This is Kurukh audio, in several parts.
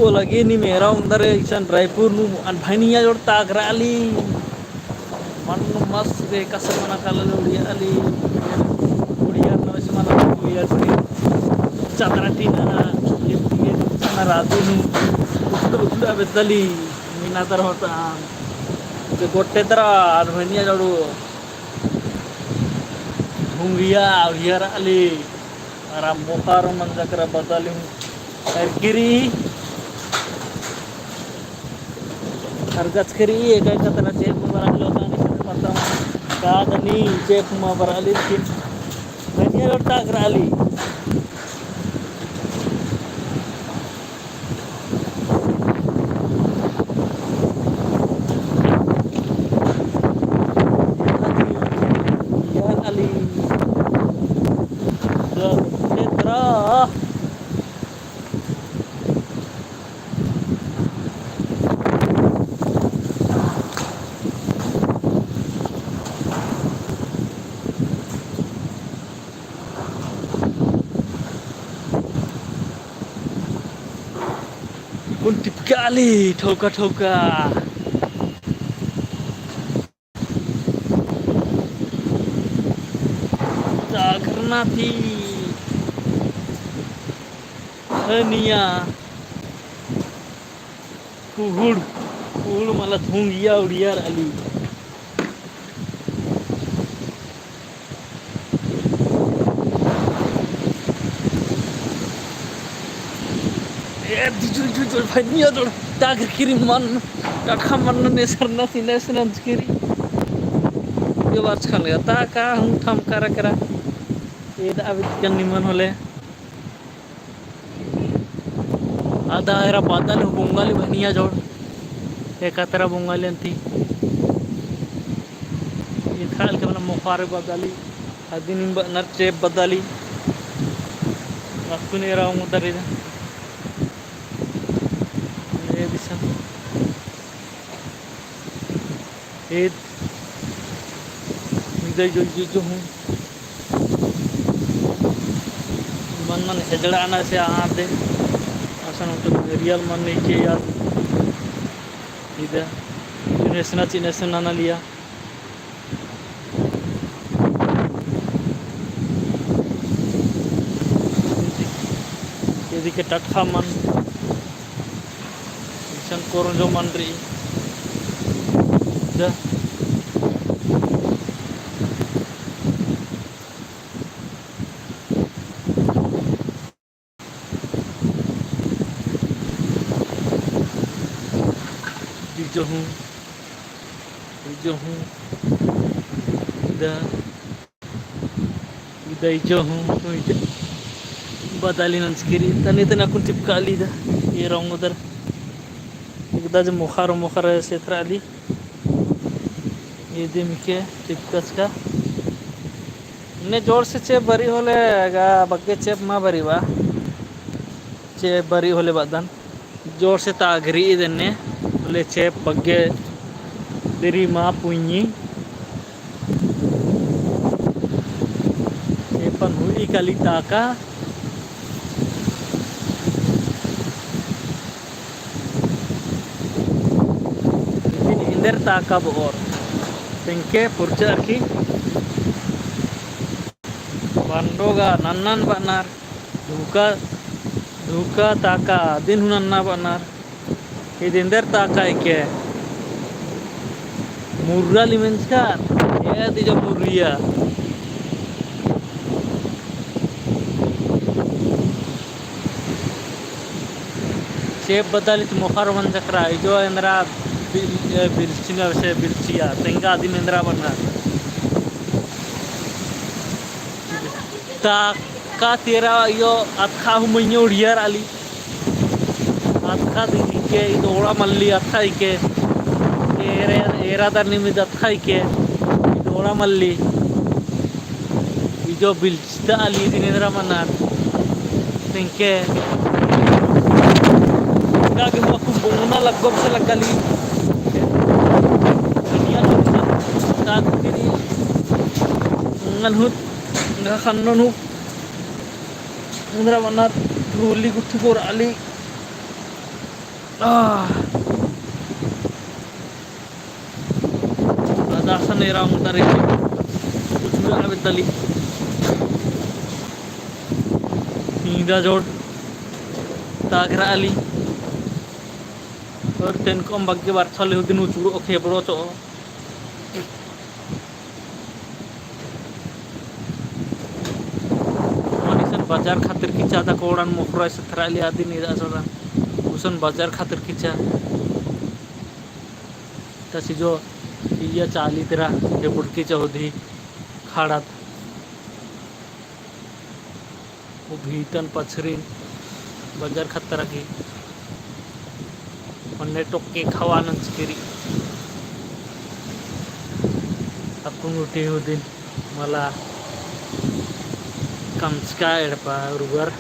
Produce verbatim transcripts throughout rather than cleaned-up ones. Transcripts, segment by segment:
लगे नीम एरा ओंगदर इसन रायपुर नू अन भैनिया जोड़ तागरा अली। मन मस्त रे कसम मना काला ले उड़िया अली। उड़िया नवेस मना उड़िया से। चंद्रा टीना ना, ये, ये, ना राजू नू। उठल, उठल बेदली। मीना दर होता। जे गोट्टे दरा, अन भैनिया जोड़ू। भुंगिया, उड़िया अली। अरा मोख़ारो मंजा केरा बदाली हूँ। अरकिरी। अरगचकरी, एका एका तरा चेप बरआ लो तानी से पता। का दनी चेप मा बरआ ली लेकिन। भैनिया जोड़ तागरा अली। कुन टिपका ली ठौका ठौका। तागरना ती। हनिया। कुहुड़, कुहुड़ मला भुंगिया उड़िया अली। ए, दिजु, दिजु, दिजु, भैनिया जोड़, तागर किरी मन, टटखा मन ने सरना ती ने सरना किरी। ये बार छान गया, ता का हूँ थम करा करा। ये दा अभी तक निमन होले। अदा एरा बदाली हूँ बोंगाली भैनिया जोड़। एका तरा बोंगाली अन्ती। इथरा अलके बना मोख़ारे बदाली। अदिन इन बअनर चेप बदाली। अक्कुन एरा ओंगदर इदा। ये दिसन। ईद इदा जो, जो, जो हूँ। मन मन हेजड़ा आना से आर दे। असन तो रियल मन नहीं के यार। इदा। नेसना ची नेसना ना लिया। इदी के टटखा मन। इसन कोरंजो मन रई। द। इजो हूँ, इजो हूँ, इदा, इदा इजो हूँ, इदा। बदाली नंजकिरी, तनी तनी अक्कुन टिपका ली इदा, एरा ओंगदर। एकदा जे मोख़ार मोख़ार सेतरा ली। इदी मिके टिपकचका। ने जोर से चेप बरी होले गा बग्गे चेप मा बरी बा। चेप बरी होले बअदन। जोर से तागरी इदने। होले चेप बग्गे दिरी मा पुंजी। एपन हुई काली ताका। इदिन एन्देर ताका बओर। तेंके पुरचर की बंडोगा नन्नन बअनर। धुका, धुका ताका अदिन हूँ नन्ना बअनर। इद एन्देर ताका इके। मुर्रा ली मेंजकर। एद इजो मुर्रिया। चेप बदाली ती मोख़ार मंजकरा, इजो एन्दरा बिल-, ए, बिलचिना से बिलचिया, तेंगा अदिन एन्दरा बअनर। ताका तेरा यो अतख़ा हूँ मइयो उड़ियर आली। अतख़ा दी इके, इद ओड़ा मल्ली अतख़ा इके। एरे, एरा दर निमिद अतख़ा इके, इद ओड़ा मल्ली। इजो बिल चिता आली इदिन एन्दरा मनर। तेंके। का के हुआ कुम बोंगना लग्गो से लग्गाली। दुनिया लोग ना। का तेरी। उंगन हुत। गा खन्नन हुत। एन्दरा मनर। रोली गुट्ठी कोर आली। आह। अद असन एरा ओंगदर इन्ने उचुड़ा बेद्दाली। नींदा जोड़ तागरा अली। और तेनकम बग्गे बरछा ले उदिन उचुड़ो खेबड़ो चो। मनिसन बाजार खातिर किचा ता कोड़न मोखरा से थरा ले आदि नहीं रहा सदा। उसन बाजार खातिर किचा। तसी जो इया चाली तेरा ये बुड़की चौधरी खाड़त। उभीतन पछरिन बजर खतरा की। मन्ने टोक्के खवा नंजकी रई। अक्कुन उठी उदिन मला कमचका एड़पा उर्वर।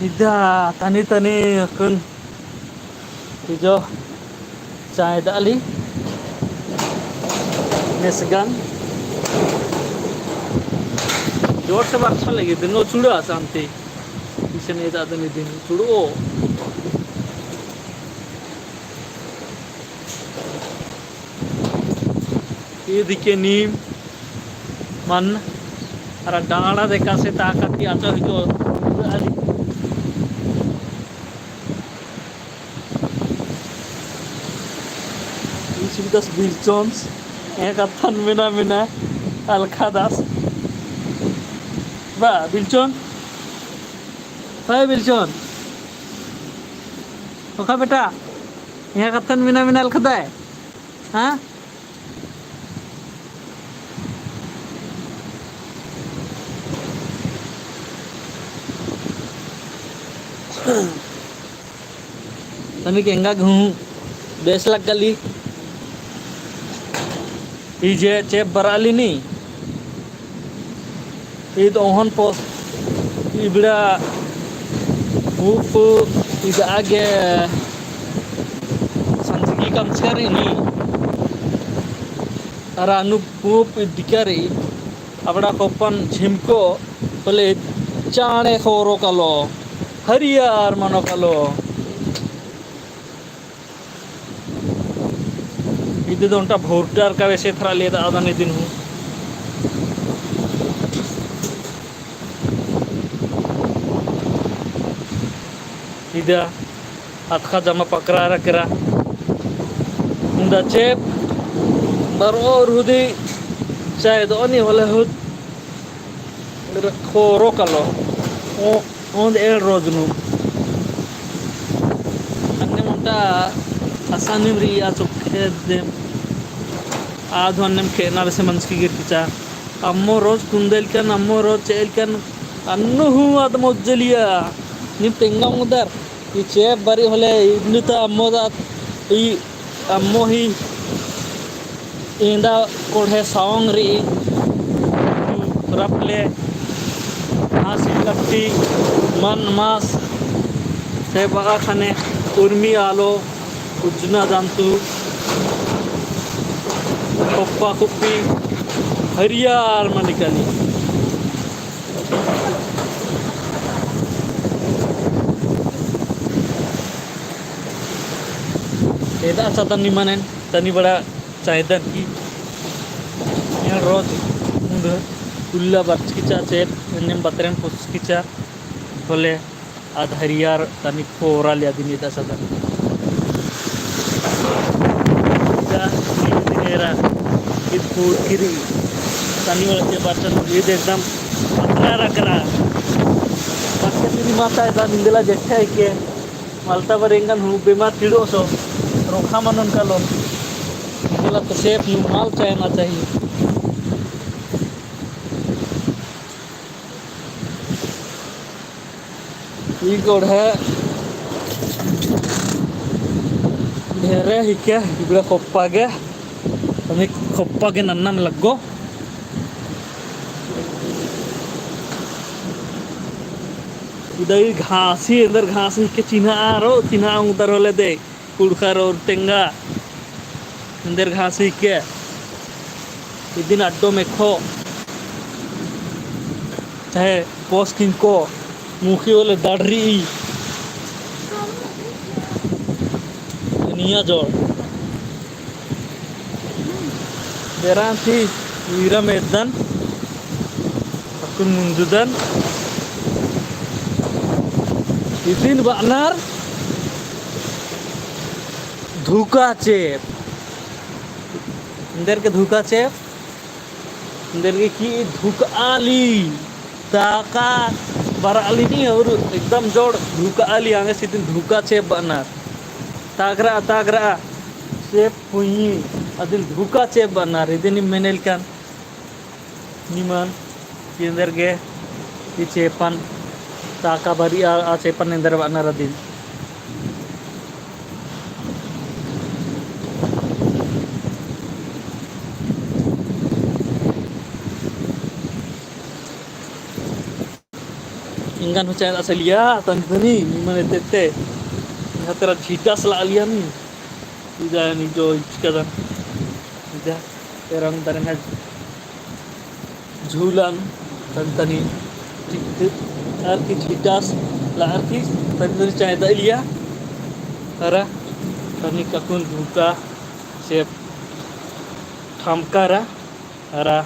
इदा तनी तनी अक्कुन इजो चाय दाली नेसगन जोर से बरछा लगी दिनो चुड़ा शांति। इसे नहीं दादन दिन चुड़ो। ईद इके नीम मन अरा डांड़ा देखा से ताकत की आचा हुई तो। इसी दस बिलचोंस एक अथन मिना मिना अलखा दस। बा बिलचोन। हाय बिलचोन। ओखा बेटा। यहाँ कत्थन मिना मिना अलखदाय। हाँ। तमी केंगा घूम बेस लग्गली। ई जे चेप बराली नी। ईद ओहन पोस इबड़ा ऊप इद आगे संजगी कमचका रई नी। अरा अनु ऊप इदिका रई अबड़ा कोपन झिमको बोले चाणे खोरो कलो हरियार मनो कलो। इदे दो ओन्टा भोरटर का वैसे थरा लेदा आदन इदिन हूँ। इदा अतखा जमा पकरा रकरा। उन्दा चेप बरोर हुदी चाहे दो नी होले हुद खोरो कलो। ओ, ओन्द एंड़ रोज नू। अन्ने मुन्टा असानिम रई आ चोखे देम। आद हूँ अन्नेम खेना बेसे मंजकी गिर किचा। अम्मो रोज कुन्देल कन, अम्मो रोज चेल कन, अन्नु हूँ आद मोज्जलिया। निम तेंगा मुदर। ई चेप बरी होले इन्नु ता अम्मो दा ई अम्मो ही एन्दा कोड़हे सवंग रई रपले हासी लट्टी मन मास से बगा खने उर्मी आलो उज्जना जंतु खोप्पा खुप्पी हरियार मनिकनी। एदा अच्छा तनी मनेन, तनी बड़ा चायदन की। एन रोज उन्द उल्ला बरचकी चा चेप, एन्नेम बतरेन पुसकी चा, होले आद हरियार तनी खोरा लिया दिन एदा सदा। इदा नीम दिनेरा ईद पूर किरी तनी वाला के बर्तन ईद एकदम पतरा रकरा। बाकी मेरी माता एदा निंदला जेठा है के मलता बर एंगन हूँ बेमार तिड़ो सो रोखा मनन कालो। निंदला तो सेफ नू माल चाय ना चाहिए। ई गोड़ है ढेरे हिके इबड़ा खोप्पा गे, अमी खोप्पा गे नन्ना में लग्गो। इदा ई घासी एन्देर घासी हिके चिन्हा आरो, चिन्हा उंगदर होले दे। कुड़खर और तेंगा एन्देर घास हिके। इदिन अड्डो मेखो। है, कोस किनको, मुखी होले दाड़री ई। दुनिया जोड़। बेरान ती उइरा मेद्दन, अक्कुन मुंजुदन। इदिन बअनर धुका चेप। एन्देरगे धुका चेप? एन्देरगे कि धुकआली, ताका बरआली नी, और एकदम जोड़ धुकआली, आंगे से इदिन धुका चेप बअनर। तागरा, तागरा, चेप पुई, अदिन धुका चेप बअनर, इदिन मेनेल कान। निमन, एन्देरगे, ई चेपन, ताका बरई आ, आ चेपन एन्देर बअनर अदिन। एंगन हूँ चाय दास लिया, तनी तनी, निमन एत्ते एत्ते। यहाँ तेरा झीटास ला लिया नी। इदा नी जो इचकदन। इदा तेरा अंदर है झूलन, तनी तनी। ठीक, ठीक। आर की झीटास ला आर की, तनी तनी चाय दा लिया। अरा, तनी ककुन धुका, से ठामका रा, अरा।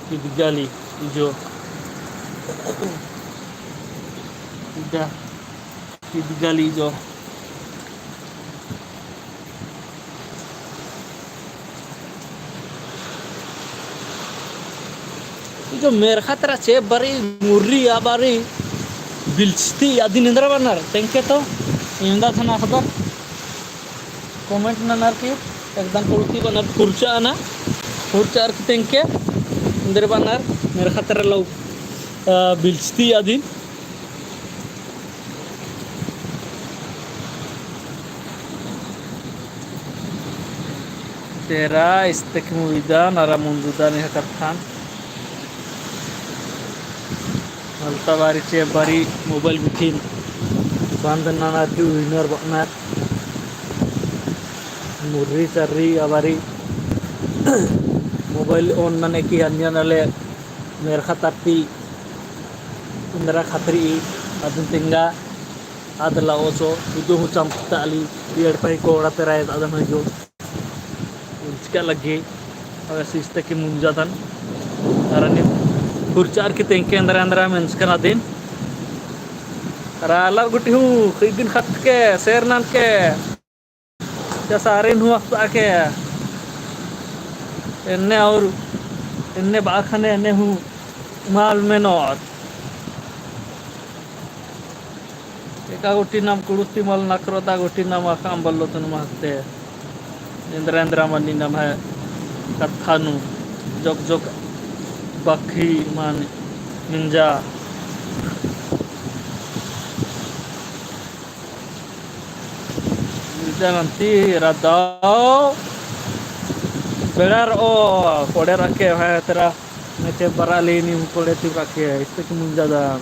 किदगाली इजो। इदा किदगाली इजो। इजो मेरखा तरा चेप बरई, मुर्री आ बरई, बिलचती अदिन एन्दरा बअनर, तेंके तो, एन्दा थना खबर। Comment ननर की एकदम कुड़ती बअनर, खुर्चा ना, खुर्चा अर की तेंके, एन्देर बअनर, मेरखा तरा लौ, अ, बिलचती अदिन। तेरा इस्तेक मुइदन, अरा मुंजुदन एह कत्थन। मलता बारी चेप बारी mobile गुट्ठिन बंद ननर की उइनर बअनर। मुर्री चर्री आ बारी mobile on नने की अन्य नले मेरखा तरती एन्दरा खतरी अदिन तेंगा अदला ओचो इदो हूँ चमकताली एड़पही कोड़ा तेरा अदन हूँ जो। उंचका लग्गी, अगर सिस्ते की मुंजादन। अरा नी खुर्चा अर की तेंके एन्दरा एन्दरा मेंजकन अदिन। अरा आलर गुट्ठी हूँ, इदिन खतके, share ननके। या सारिन हूँ अख़ताके। एन्ने और, एन्ने बाखने, एन्ने हूँ माल मेनोत। एका गुट्ठी नाम कुड़ुस्ती मल नखरो ता गुट्ठी नाम अख़ाम बल्लो तुन महते। एन्दरा एन्दरा मनी नम्है कत्था नू जोक जोक बखी मल मिंजा। मिंजा नन्ती रदाव बेड़ार ओ कोड़े रखे है तेरा। मेचे बरआली नीम कोड़े ती रखे है, इस्तेक मुंजादन।